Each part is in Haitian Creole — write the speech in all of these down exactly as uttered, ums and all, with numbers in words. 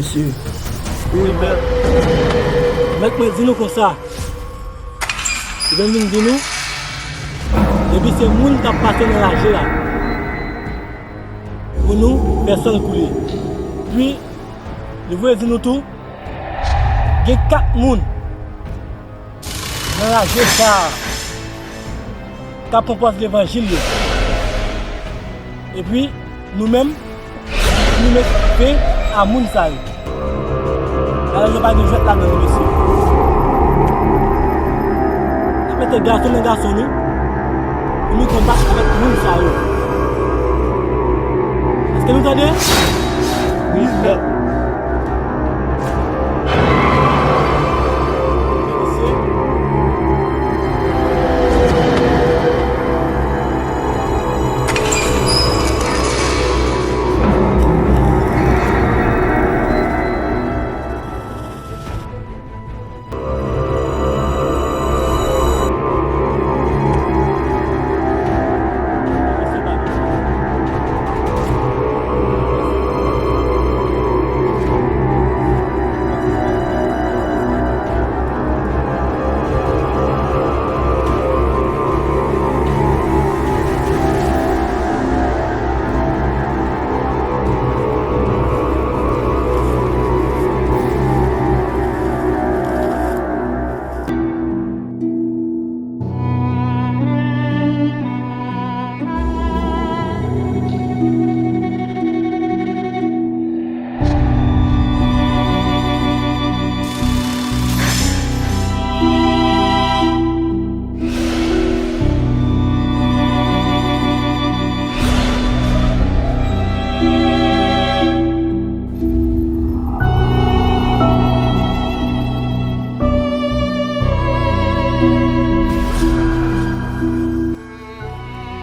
Mesye. Wi, mèt. Mèt, mwen di nou konsa. Li vin vin di nou, depi se moun k ap pase nan raje a, pou nou fè san l koule. Epi, li voye di nou tou, gen kat moun nan raje sa a k ap pran pòz levanjil yo. Epi, nou menm, nou met fen a moun sa yo. Alò, yo pa gen jwèt ladan, non, mesye. N ap mete gason nan gason nou, pou nou konbat avèk moun sa yo. Èske nou tande? Wi, mèt.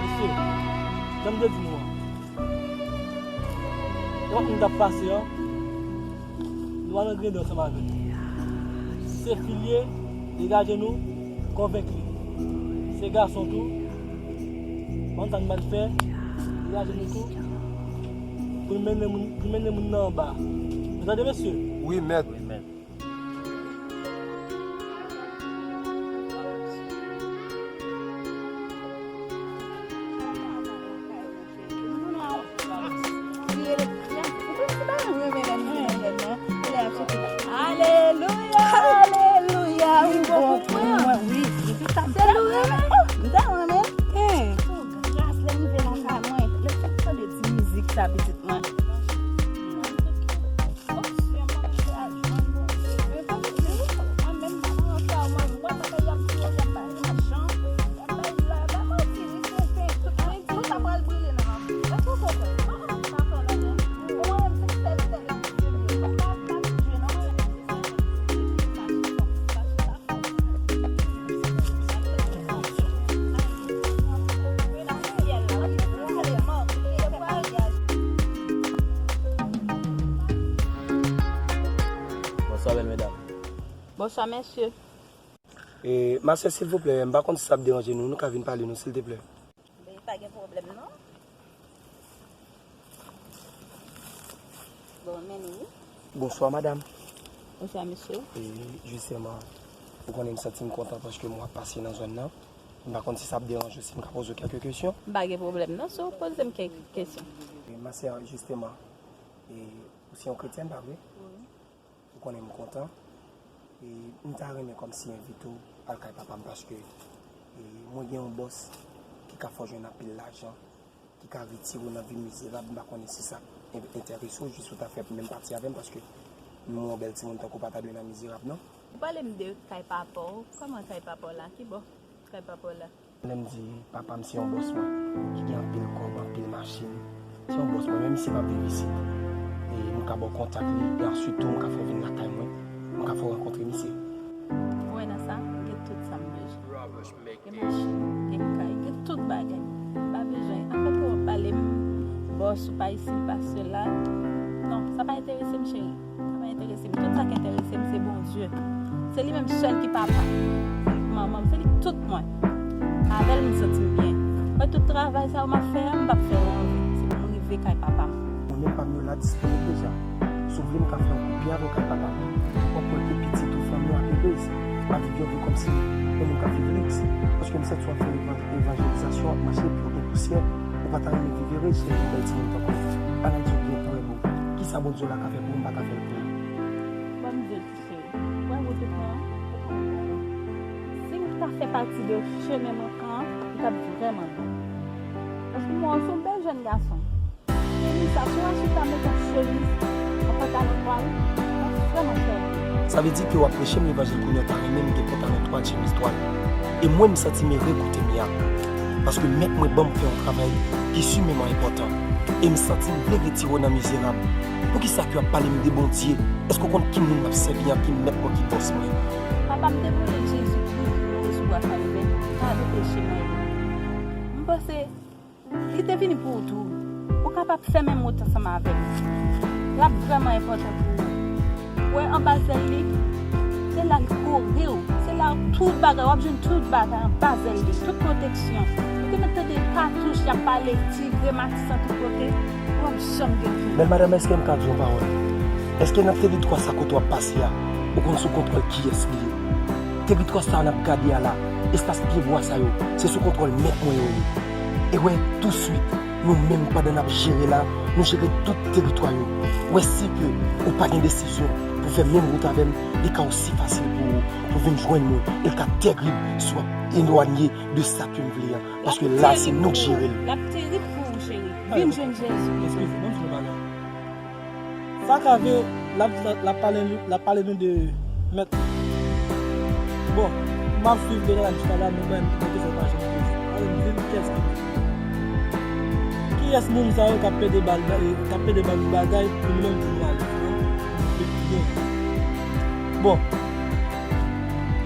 Mesye, jan m te di nou an, nenpòt moun k ap pase an, nou al nan grendè ansanm avè l. Si se fi l ye, degaje nou, konvenk li. Si se gason tou, bann sa n pral fè, degaje nou tou, pou n mennen moun, pou n mennen moun nan anba. Nou tande, mesye? Wi, mèt. Alelouya, alelouya, wi, bon pou mwen, wi. Se louwe, men, oh, m ta renmen. Gras lè rive lakay mwen. Lè fè tande ti mizik sa, pitit mwen. Bonswa, bèl medam. Bonswa, mesye. E, masè, silvouplè, m pa konn si sa ap deranje nou, nou ka vin pale nou, silteplè. Ben, pa gen pwoblèm, non. Bon, men nou. Bonswa, madam. Bonswa, mesye. E, jisteman, ou konnen m santi m kontan paske m wè w ap pase nan zòn nan. M pa konn si sa ap deranje w si m ka poze w kèlke kesyon. M pa gen pwoblèm, non, si w poze m kèk kesyon. E, masè, jisteman, e, ou se yon kretyèn, pa vre? Wi. Ou konnen m kontan. E, m ta renmen kòmsi envite w al kay papa m paske, e, mwen gen yon bòs ki ka fè w jwenn anpil lajan, ki ka retire w nan vi mizerab. M pa konnen si sa en-, enterese w, jis ou ta fè menm pati avè m paske m wè yon bèl timoun tankou w pa ta dwe nan mizerab, non. Ou pale m de kay papa w. Kòman kay papa w la? Ki bò kay papa w la? Lè m di papa m se yon bòs mwen, ki gen anpil kòb, anpil machin. Se yon bòs mwen, men misye p ap viv isit. E m ka ba w kontak li, e answit tou m ka fè w vin lakay mwen, m ka fè w rankontre misye. Ou wè nan sa, m gen tout sa m bezwen. Gen machin, gen kay, gen tout bagay. M pa bezwen. Afè ke w ap pale m, bòs ou pa isi, pa sela. Non, sa pa enterese m, cheri. Sa pa enterese m. Tout sa k enterese m, se Bondye. Se li menm sèl ki papa m. Se li manman m, se li tout mwen. Avè l, m santi m byen. Mwen, tout travay sa yo m ap fè a, m p ap fè yo anven. Se pou m rive kay papa m. Mwen menm, pa m yo la disponib deja. Si w vle, m ka fè yon kout pye avè w kay papa m. W ap wè ke pitit ou, fanmi w ap erez. W ap viv yon vi kòmsi yon moun k ap viv liks. Paske m santi w ap fè evan- evanjelizasyon, w ap mache pou yon pousyè. Ou pa ta renmen viv erez, cheri, yon bèl timoun tankou w. Al di w byen klè, boo. Kisa Bondye w la ka fè pou ou, m pa ka fè l pou ou. Ban m di w, ti cheri. Wè wout ou pran an, ou pran bòn. Si w ta fè pati de chemen mwen pran an, ou t ap vrèman bon. Paske m wè w se yon bèl jèn gason. Chemiz sa, si w ta met yon chemiz, yon pantalon twal, w ap vrèman fè w byen. Sa vle di ke w ap preche m levanjil kounye a, w ta renmen m gen pantalon twal, chemiz twal. E mwen, m santi m ere kote m ye a. Paske mèt mwen ban m fè yon travay ki simeman enpòtan. E m santi m vle retire w nan mizerab. Poukisa ke w ap pale m de Bondye? Èske w konn ki moun m ap sèvi an, ki mèt mwen, ki bòs mwen? Papa, m te vle Jezi Kris mouri sou bwa Kalvè, padone peche mwen yo. M panse li te vini pou ou tou. Ou kapab fè menm wout ansanm avè l. L ap vrèman enpòtan pou ou. Wè anba zèl li, se la l kouvri w. Se la tout bagay, w ap jwenn tout bagay anba zèl li, tout pwoteksyon. Ou te mèt tande katouch y ap pale, tigre, matisan tout kote, w ap janm gen pè. Bèl madanm, èske m ka di yon pawòl? Èske nan teritwa sa kote w ap pase a, ou konn sou kontwòl kiyès li ye? Teritwa sa a n ap gade a la, espas pyebwa sa yo, se sou kontwòl mèt mwen yo ye. E wè, touswit, nou menm pandan n ap jere la, nou jere tout teritwa yo. Wè si ke ou pa gen desizyon pou fè menm wout avè m, li ka osi fasil pou ou, pou vin jwenn mwen, e l ka terib si w ap elwanye de sa ke m vle an. Paske la, se nou k jere l. L ap terib pou ou, cheri. Vin jwenn Jezi. Eskize, ban m di w yon bagay. Sa k ave, l ap, l ap pale, l ap pale nou de mèt. Bon, m ap swiv de la jiska la, nou mwen, nou bezwen pa janm poze. Ale, m di m kiyès ki mèt. Kiyès moun sa yo k ap pede ba l, k ap pede ba nou bagay pou nou menm pou nou alèz, non? Bon,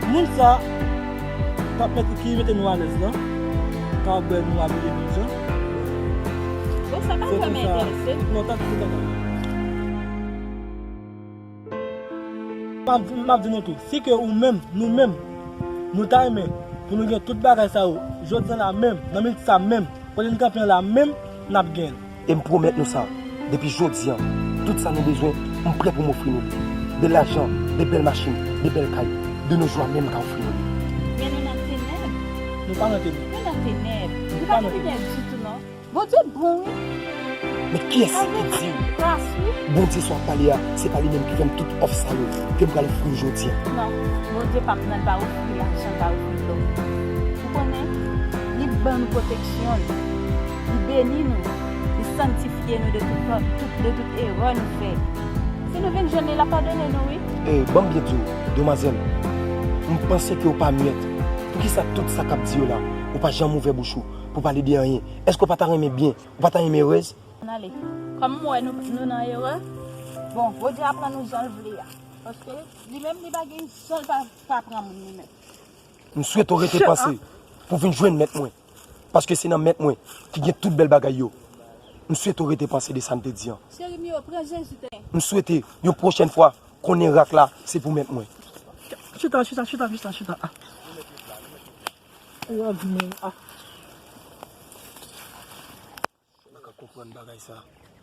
moun sa k ap mete, ki mete nou alèz la, ka wè nou ap byen jan. Bon, sa pa vrèman enterese m. Non, tann, tann, tann. M ap, m ap di nou tou, si ke ou menm, nou menm, nou ta renmen pou nou gen tout bagay sa yo, jodi a la menm, nan minit sa menm, kote n kanpe an la menm, n ap gen l. E m pwomèt nou sa, depi jodi a, tout sa nou bezwen, m prè pou m ofri nou li. De lajan, de bèl machin, de bèl kay, de nos jours menm m ka ofri nou li. Men nou nan tenèb. Nou pa nan tenèb. Nou nan tenèb. Nou pa nan tenèb ditou, non. Bondye bon, wi. Men kiyès ki di w Bondye sa w ap pale a, se pa li menm ki fè m tout òf sa yo ke m pral ofri w jodi a? Non, Bondye pa m nan, l pa ofri lajan, l pa ofri lò. Ou konnen, li ban nou pwoteksyon l, li beni nou, li sanntifye nou de tout, tout, de tout erè nou fè. Si nou vin jwenn li, l ap padone nou, wi. E, ban m byen di w, demwazèl, m panse ke w pa myèt. Poukisa tout sa k ap di yo la, ou pa janm ouvè bouch ou pou pale de anyen? Èske w pa ta renmen byen? Ou pa ta renmen erèz? Ann ale. Kòm m wè nou, nou nan erè, bon, Bondye ap pran nou jan l vle a. Paske li menm, li pa gen jan l pa, pa pran moun li menm. M swete w rete panse pou vin jwenn mèt mwen. Paske se nan mèt mwen ki gen tout bèl bagay yo. M swete w rete panse de sa m te di an. Cheri m yo, pran Jezi te. M swete, yon pwochèn fwa, konnen rak la, se pou mèt mwen. Chita, chita, chita, chita, chita. Ah. Ou ap vin, ah. M pa ka konprann bagay sa.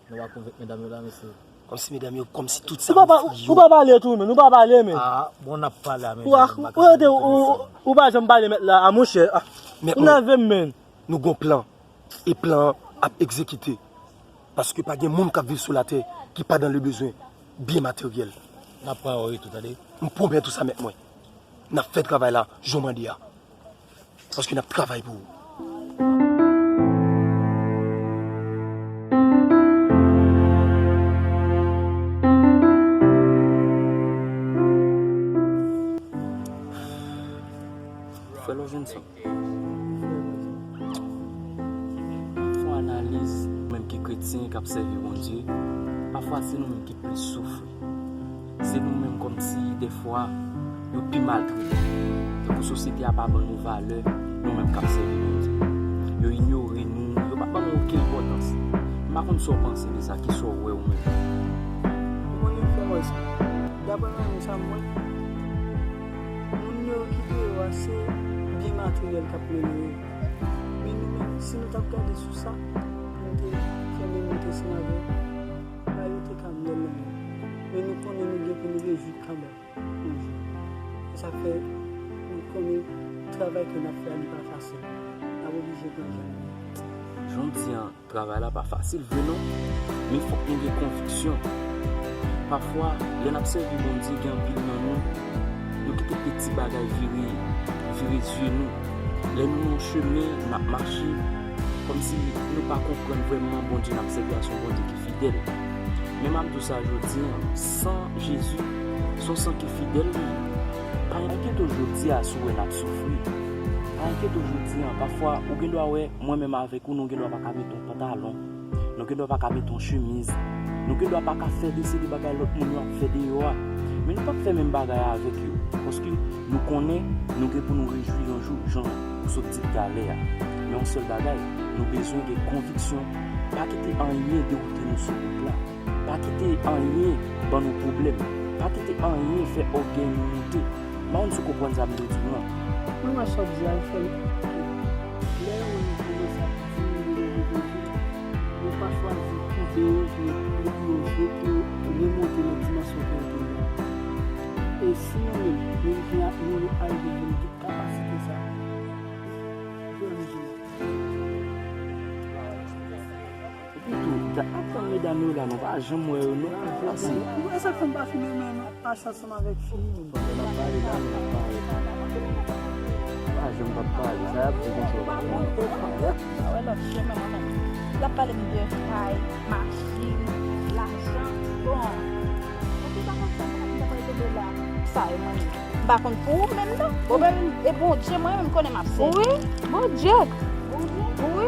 Nou pa konvenk medam yo la, mesye. Kòmsi medam yo, kòmsi tout sa ou pa, ou pa pale tou, men, ou pa pale, men. Ah, bon, n ap pale a medam yo, ou rete, ou, ou pa janm pale mèt la, a monchè, ah. Ou nève m, men. Nou gon plan, e plan an ap egzekite. Paske pa gen moun k ap viv sou latè ki pa dans le besoin, byen materyèl. N ap pran yon retou, tande. M pwomèt ou sa, mèt mwen. N ap fè travay la, jan w mande a. Paske n ap travay pou ou. Fè lè w jwenn sa. Fè yon analiz, nou menm ki kretyen, k ap sèvi Bondye, pafwa se nou menm ki plis soufri. Se nou menm kòmsi dèfwa yo pi maltrete. Tankou sosyete a pa ban nou valè, nou menm k ap sèvi Bondye. Yo inyore nou, yo pa ban nou okenn enpòtans. M pa konn sa w panse de sa, kisa w wè ou menm? Ou konnen, frè Moyiz, daprè mwen menm sa m wè, moun yo ki deyò a se byen materyèl k ap mennen yo. Men nou menm, si nou t ap gade sou sa, nou te fè menm wout ansanm avè yo, bagay yo te ka myèl nan men nou. Nou rejwi kanmenm yon jou. E sa fè, nou konnen travay ke n ap fè a, li pa fasil. N ap oblije pran jan nou ye. Jan w di an, travay la pa fasil vre non, men fòk nou gen konviksyon. Pafwa, lè n ap sèvi Bondye, gen anpil nan nou, nou kite piti bagay vire, vire zye nou. Lè nou nan yon chemen, n ap mache, kòmsi nou pa konprann vrèman Bondye n ap sèvi a se yon Bondye ki fidèl. Men m ap di w sa jodi an, san Jezi, se yon san ki fidèl li ye. Pa enkyete w jodi a si w wè n ap soufri. Pa enkyete w jodi an, pafwa ou gen dwa wè mwen menm avèk ou, nou gen dwa pa ka mete yon pantalon, nou gen dwa pa ka mete yon chemiz, nou gen dwa pa ka fè de seri bagay lòt moun yo ap fè deyò a. Men nou p ap fè menm bagay avèk yo, paske nou konnen nou gen pou nou rejwi yon jou, jan ou sot di talè a. Men yon sèl bagay, nou bezwen gen konviksyon. Pa kite anyen dewoute nou sou wout la. Pa kite anyen ban nou pwoblèm. Pa kite anyen fè ògèy nou moute. M pa konn si w konprann sa m vle di w lan. Mwen wè sa w di a, l fè m. Lè yon moun kòmanse ap diminye nan nivo vi, yo pa chwazi koube yo pou yo, pou yo, pou yo jete yo, remonte nan dimansyon ke yo te ye a. E si nou menm, nou vin a, nou arive vin gen kapasite sa, frè m di w. Epi tou, ap tann medam yo la, nou pa janm wè yo non. Ou wè sa k fè m pa fin renmen mache ansanm avèk fi yo? Pandan n ap pale la, nou ap pale. Pa janm p ap pale. Sa y ap di konsa, w pa konn. Sa wè lòt chemen mwen menm. L ap pale m de kay, machin, lajan. Bon. Mwen te pa konn sa, mwen pa konn sa, mwen te la. Sa e mwen menm. M pa konn pou ou menm non. Bon, men, e Bondye, mwen menm konnen m ap sèvi. Wi, Bondye. Bondye. Wi.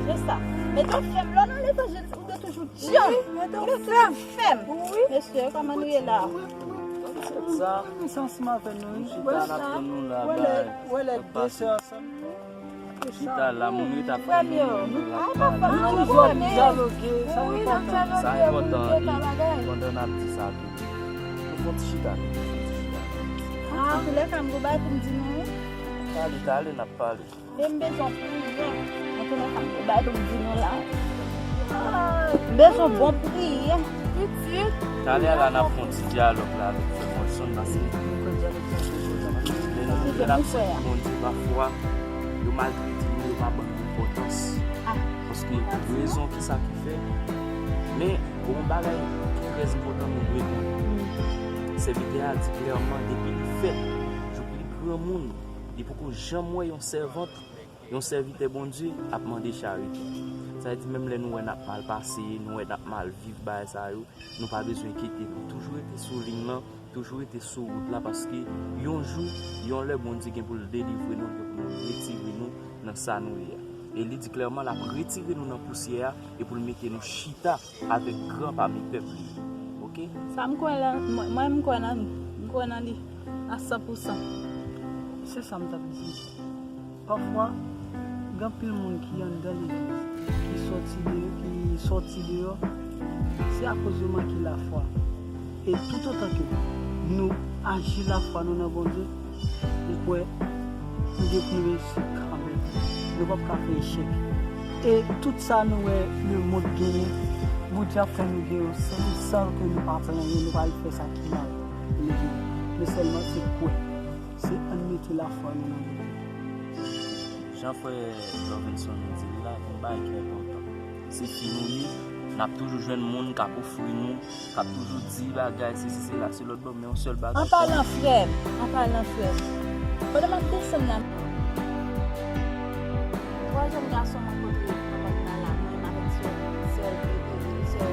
Se sa, se sa. Mete w fèm. Lò nan levanjil, ou te toujou djanm. Wi, mete w fèm. Fèm. Wi. Mesye, kòman nou ye la? Sa, nou chita la, n ap tann nou la, bay. Wè lè de sè ansanm. Chita la, moun yo t ap tann nou, nou t ap pale. Nou toujou ap dyaloge, sa enpòtan. Sa enpòtan, e pandan n ap di sa tou, nou fè yon ti chita, nou fè yon ti chita. Antoulèka, m gon bagay pou m di nou, wi. Talè, talè, n ap pale. E m bezwen priyè. Antoulèka, m gon bagay pou m di nou la. M bezwen bon priyè. Pitit. Talè a la, n ap fè yon ti dyalòg la avèk frè Molson, paske lè nou, lè n ap sèvi Bondye, pafwa, yo maltrete nou, yo pa ban nou enpòtans. Paske rezon ki sa ki fè. Men, gon yon bagay ki trè enpòtan nou dwe konnen. Sèvitè a di klèman, depi li fèt, jou pli granmoun, li poko janm wè yon sèvant, yon sèvitè Bondye ap mande charite. Sa vle di, menm lè nou wè n ap mal pase, nou wè n ap mal viv bagay sa yo, nou pa bezwen enkyete nou. Toujou rete sou liy lan, toujou rete sou wout la, paske yon jou, yon lè Bondye gen pou l delivre nou, gen pou l retire nou nan sa nou ye a. E li di klèman, l ap retire nou nan pousyè a e pou l mete nou chita avèk gran pami pèp li yo. Oke? Sa m kwè la, mwen, mwen, m kwè nan, m kwè nan li a san pou san. Se sa m t ap di. Pafwa, gen anpil moun ki anndan legliz, ki sòti de, ki sòti deyò, se akoz yo manke lafwa. E toutotan ke nou aji lafwa nou nan Bondye, m kwè nou gen pou nou reyisi kanmenm. Nou p ap ka fè echèk. E tout sa nou wè lemonn genyen, Bondye ap fè nou gen yo san, san ke nou pa fè anyen, nou pa al fè sa ki mal pou nou genyen. Men sèlman se kwè. Se ann mete lafwa nou nan Bondye. Jan frè Lovenson di l la, yon bagay ki enpòtan. Se fi nou ye, n ap toujou jwenn moun k ap ofri nou, k ap toujou di bagay, sesi, sela, se lòt bò, men yon sèl bagay. An palan frè m, an palan frè m, pandan m ap desann la, twa jèn gason mwen kote yo nan mòn nan la, mwen avèk sè, sè, sè, sè,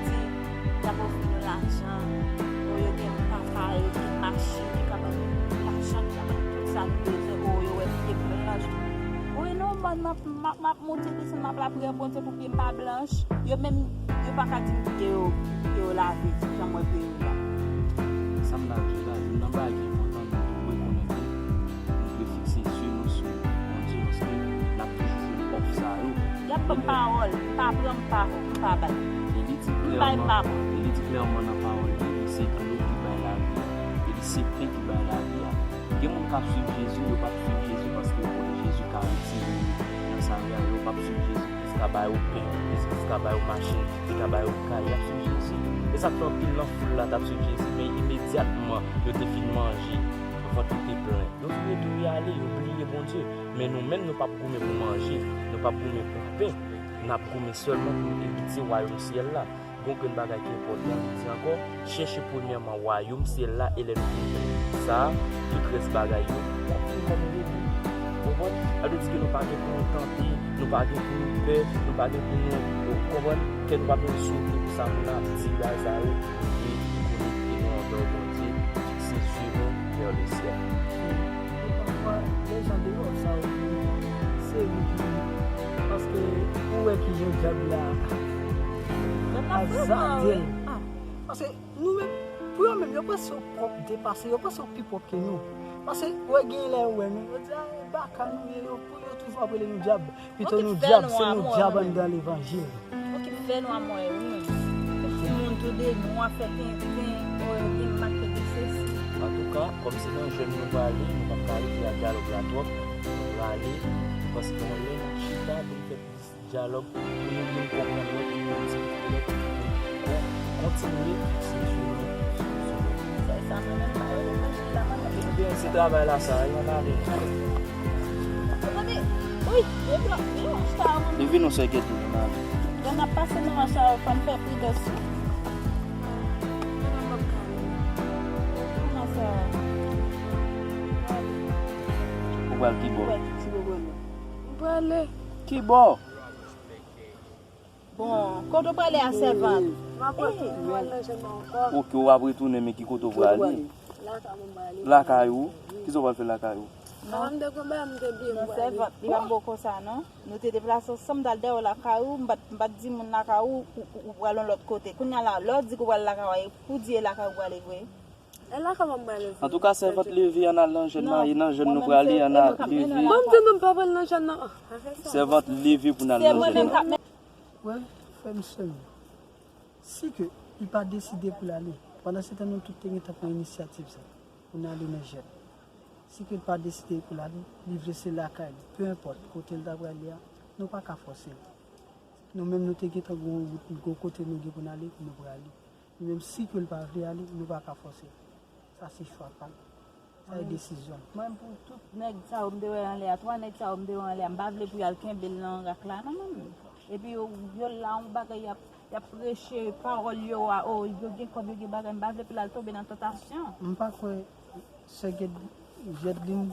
di, y ap ofri nou lajan, o yo gen papa, yo gen machin, ki ka ban nou lajan, ki ka ban nou tout sa nou bezwen, o yo wè pye m blanch. Wi non, mòn m ap, m ap, m ap monte desann, m ap lapriyè Bondye pou pye m pa blanch. Yo menm, yo pa ka di m pye yo, pye yo lave, jan m wè pye yo la. Sa m ta di w la, youn nan bagay ki enpòtan nou dwe konnen ke nou dwe fikse zye nou sou Bondye, paske n ap toujou jwenn òf sa yo. Y ap ban m pawòl, m pa pran, m pa, m pa bay. E li di klèman, e li di klèman nan pawòl li, li se dlo ki bay lavi a, e li se pen ki bay lavi a. Gen moun k ap swiv Jezi, yo p ap swiv Jezi paske yo konnen Nan Samari a, yo p ap swiv Jezi, Kris ka ba yo pen, Kris ka ba yo machin, li ka ba yo kay, y ap swiv Jezi. E sa k fè anpil nan foul la t ap swiv Jezi, men imedyatman yo te fin manje, vant yo te plen. Yo vire tou y ale, yo bliye Bondye. Men nou menm, nou p ap goumen pou manje, nou p ap goumen pou pen, n ap goumen sèlman pou nou erite wayòm syèl la. Gon grenn bagay ki enpòtan, li di ankò, chèche premyèman wayòm syèl la, e lè nou fin fè sa, tout rès bagay yo, y ap vin kòm deli. Ou konprann? Sa vle di ke nou pa gen pou nou tante, nou pa gen pou nou pè, nou pa gen pou nou, ou konprann? Kè nou pa pou nou sote pou sa moun ap di, bagay sa yo, nou dwe konekte nou anvè Bondye, fikse zye nou vè le syèl. E pafwa, lè jan de wòl sa yo, se ou ki, paske ou wè kijan dyab la ap zade l. Paske nou menm, pou yo menm, yo panse yo pwòp depase, yo panse yo pi pwòp ke nou. Paske, wè, gen lè yo wè nou, yo di, "A, e baka nou ye," yo, pou yo toujou ap rele nou dyab. Pito nou dyab, se nou dyab anndan levanjil. Ou ki fè nou a mwen, wi, menm. Ou ti moun tou de nou a fè tenten, o, gen mak, gen sesi. Antouka, kòm se nan jèn nou prale, nou p ap ka rete ak dyalòg la twòp. Nou prale, paske yon lè n ap chita pou n fè plis dyalòg, pou nou vin konprann lòt, pou nou diskite lòt, pou nou kontinye fikse zye nou sou Bondye. Sa, sa mwen menm pa rele manje la, mwen menm. Ebyen, se travay la sa, ann ale. Tande, wi, e blan, e yon chita a mwen. Li vin yon sèkèt, ann ale. Lè n ap pase nan mach la, fò n fè pridans wi. Kòman sa? Ou pral ki bò? Ou pral ki bò? Mwen prale. Ki bò? Bon, kote w prale a, sèvant? M ap retounen, m pral nan jèn nan ankò. Oke, w ap retounen, men ki kote w prale? Lakay mwen m prale. Lakay ou? Kisa w pral fè lakay ou? Non. Mwen te gen bagay m te bliye m prale. Non, sèvant, li pa t bon konsa, non. Nou te deplase ansanm, t al dèyè lakay ou, m pa t, m pa t di moun lakay ou, ou, ou, ou pral yon lòt kote. Kounye a la, lè w di ke w pral lakay ou, e pou di e lakay ou prale vre? E lakay mwen m prale vre. Antouka, sèvant, leve, ann al nan jèn nan, e nan jèn nou prale, ann al leve. Mwen m di nou m pa pral nan jèn nan. Sèvant, leve pou n al nan jèn nan. Wè, frè m, sè m, si ke li pa deside pou l ale, pandan se tan nou tout te gentan pran inisyativ sa, pou n ale nan jèn. Si ke li pa deside pou l ale, li vle se lakay li, pe enpòt kote l ta prale a, nou pa ka fòse l. Nou menm nou te gentan gon wout, gon kote nou gen pou n ale, nou prale. Li menm si ke l pa vle ale, nou pa ka fòse l. Sa se chwa pa l. Sa e desizyon l. Mwen, pou tout nèg sa yo m te wè anlè a, twa nèg sa yo m te wè anlè a, m pa vle pou y al kenbe l nan rak la non, mwen menm. Epi yo, yo la yon bagay, y ap, y ap preche pawòl yo a, o, yo gen kòb, yo gen bagay, m pa vle pou l al tonbe nan tantasyon. M pa kwè sè Ged-, Jedlin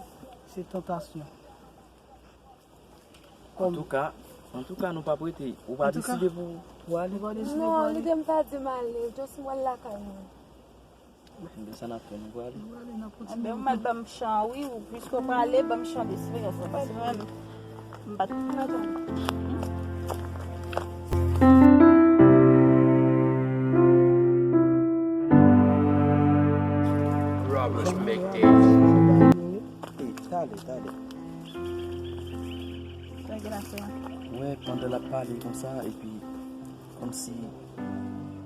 se tantasyon. Antouka, antouka, nou p ap rete. Ou pa deside pou, pou ale? Non, lide m pa di m ale. Just mwen lakay mwen. Enben, sa n ap fè, nou prale? Enben, ou mèt ban m chan, wi, ou, piske w prale, ban m chan desperans la, paske mwen menm, m pa t. Robert Mekdis. Ey, talè, talè. Sa gen afè? Wè, pandan l ap pale konsa, epi kòmsi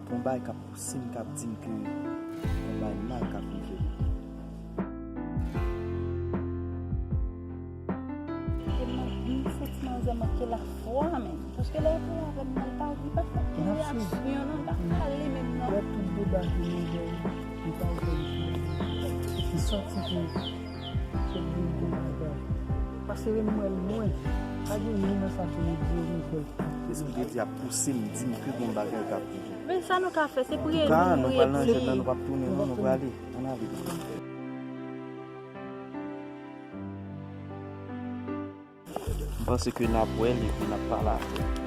gon bagay k ap pouse m, k ap di m ke gon bagay mal k ap rive l. E mwen, m santi manzè manke lafwa, menm. Paske lè l pale avè m nan, li pa, li pa t fè okenn reyaksyon, non, li pa t pale menm, non. Lè tout deba ki rive, li pa okenn. Li santi ke Paske m wè l lwen. Pa gen youn nan sa ki rive, rive. Lespri de Dye ap pouse m, di m ke gon bagay k ap rive. Men sa nou ka fè, se priye nou, priye, priye. Nou pral nan jèn nan, nou p ap tounen, non, nou prale. Ann ale. M panse ke n ap wè l epi n ap pale avè l.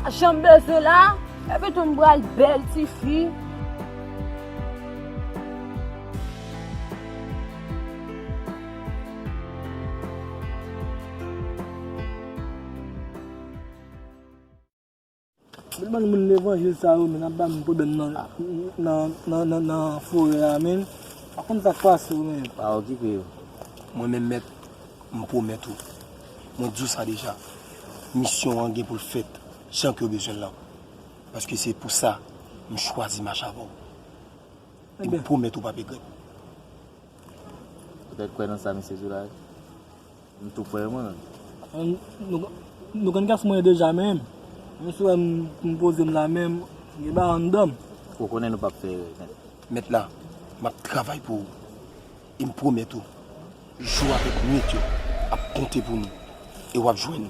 Jan m bezwen la, epi tou m pral bèl tifi. Ban moun levanjil sa yo, men ap ba m pwoblèm nan, nan, nan, nan, nan forè a, men. Pa konn sa k pase w, men. Pa okipe yo. Mwen menm mèt, m pwomèt ou. Mwen di w sa deja. Misyon an gen pou l fèt jan ke w bezwen l lan. Paske se pou sa m chwazi mache avè w. E m pwomèt ou p ap regrèt. Ou te kwè nan sa misye di w la wi? M tou prè mwen menm. Nou, nou konn kiyès mwen ye deja menm. Menm si w wè m, m poze m la menm, gen bagay anndan m. Ou konnen nou p ap fè erè, mèt. Mèt la, m ap travay pou ou. E m pwomèt ou, jou avèk nwit yo ap konte pou nou. E w ap jwenn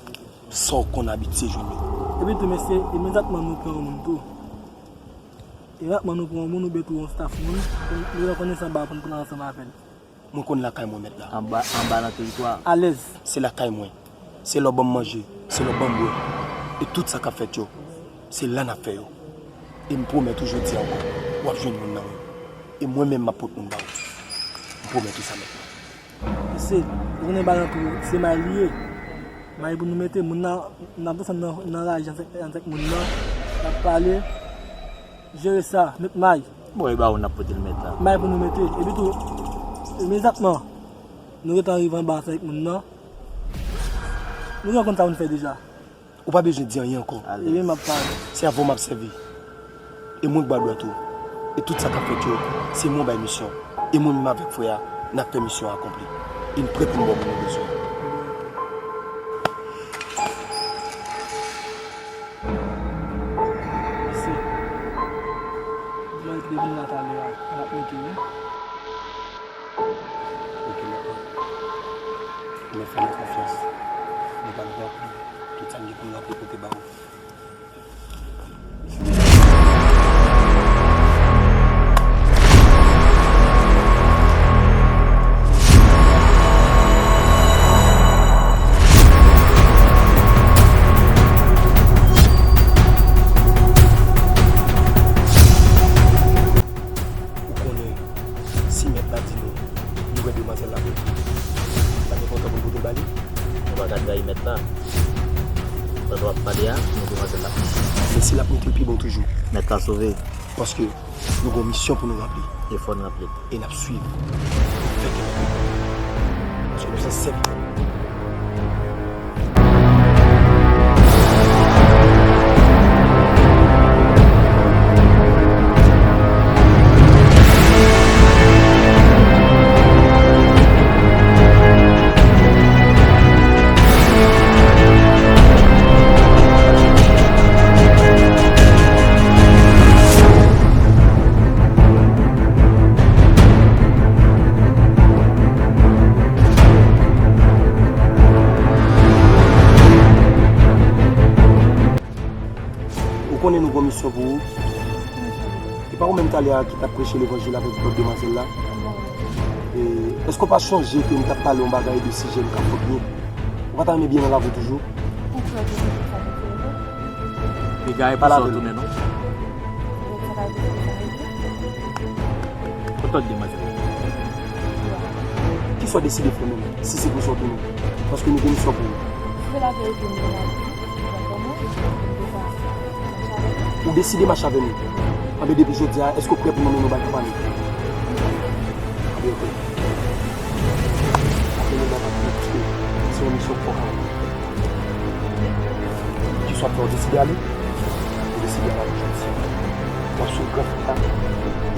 sa w konn abitye jwenn yo. Epi tou, mesye, imedyatman nou pran yon moun tou. Imedyatman nou pran yon moun oubyen tou yon staff moun, nou gen konnen sa ba pou n pran ansanm avè l. Mwen konn lakay mwen, mèt la. Anba, anba nan teritwa. Alèz. Se lakay mwen. Se lè w ban m manje, se lè w ban m bwè. E tout sa k ap fèt yo, se la n ap fè yo. E m pwomèt ou jodi a ankò, w ap jwenn moun nan wi. E mwen menm m ap pot moun ba ou. M pwomèt ou sa, mèt la. Mesye, ou konnen bagay lan tou, se may li ye. May pou nou mete, moun nan, n ap desann nan, nan raje avèk, avèk moun nan, n ap pale. Jere sa, met may. Bon, e ba ou n ap pote l mèt la. May pou nou mete. Epi tou, imedyatman, nou gentan rive anba avèk moun nan. Nou gentan konn sa pou n fè deja. Ou pa bezwen di anyen ankò. Epi m ap pale. Se avè w m ap sèvi. E mwen k ba dwat ou. E tout sa k ap fèt yo, se mwen w bay misyon. E mwen menm avèk frè a, n ap fè misyon an akonpli. E n prè pou n ba w moun nou bezwen. Mesye, mwen te vin la talè a, n ap mete wi. Ok, mèt la. Mwen fè nou konfyans. Nou pral ranpli tout sa n gen pou n ranpli pote ba ou. Ou konnen, si mèt la di nou, nou wè demwazèl la vre, sa enpòtan pou n pote l ba li. Nou pa ka trayi mèt la. Pandan w ap pale a, nou demwazèl la. Men si l ap monte, l pi bon toujou. Mèt la sove. Paske nou gen yon misyon pou nou ranpli. E fò n ranpli l. E n ap swiv. Fè kè nou kontan. Paske nou se sèvitè. Ou konnen nou gen yon misyon pou ou. E pa ou menm talè a ki t ap preche levanjil avèk lòt demwazèl la? E, èske w pa chonje ke m t ap pale yon bagay de sijè nou ka fòt yo? Ou pa ta renmen byen nan lavi w toujou? Piga e pou sa w tounen non. Kot lòt demwazèl la? Kisa w deside fè menm, si se pou sa w tounen? Paske nou gen misyon pou ou. Se laverite m gen la di. Ou deside mache avè nou. Anben, depi jodi a, èske w prè pou nou mennen w bay papa nou? Anben, ok. Apre nou bay papa nou, paske se yon misyon k fò ka. Kiswa w fè, w deside ale? Ou deside ale jodi a. W ap swiv gran frè a.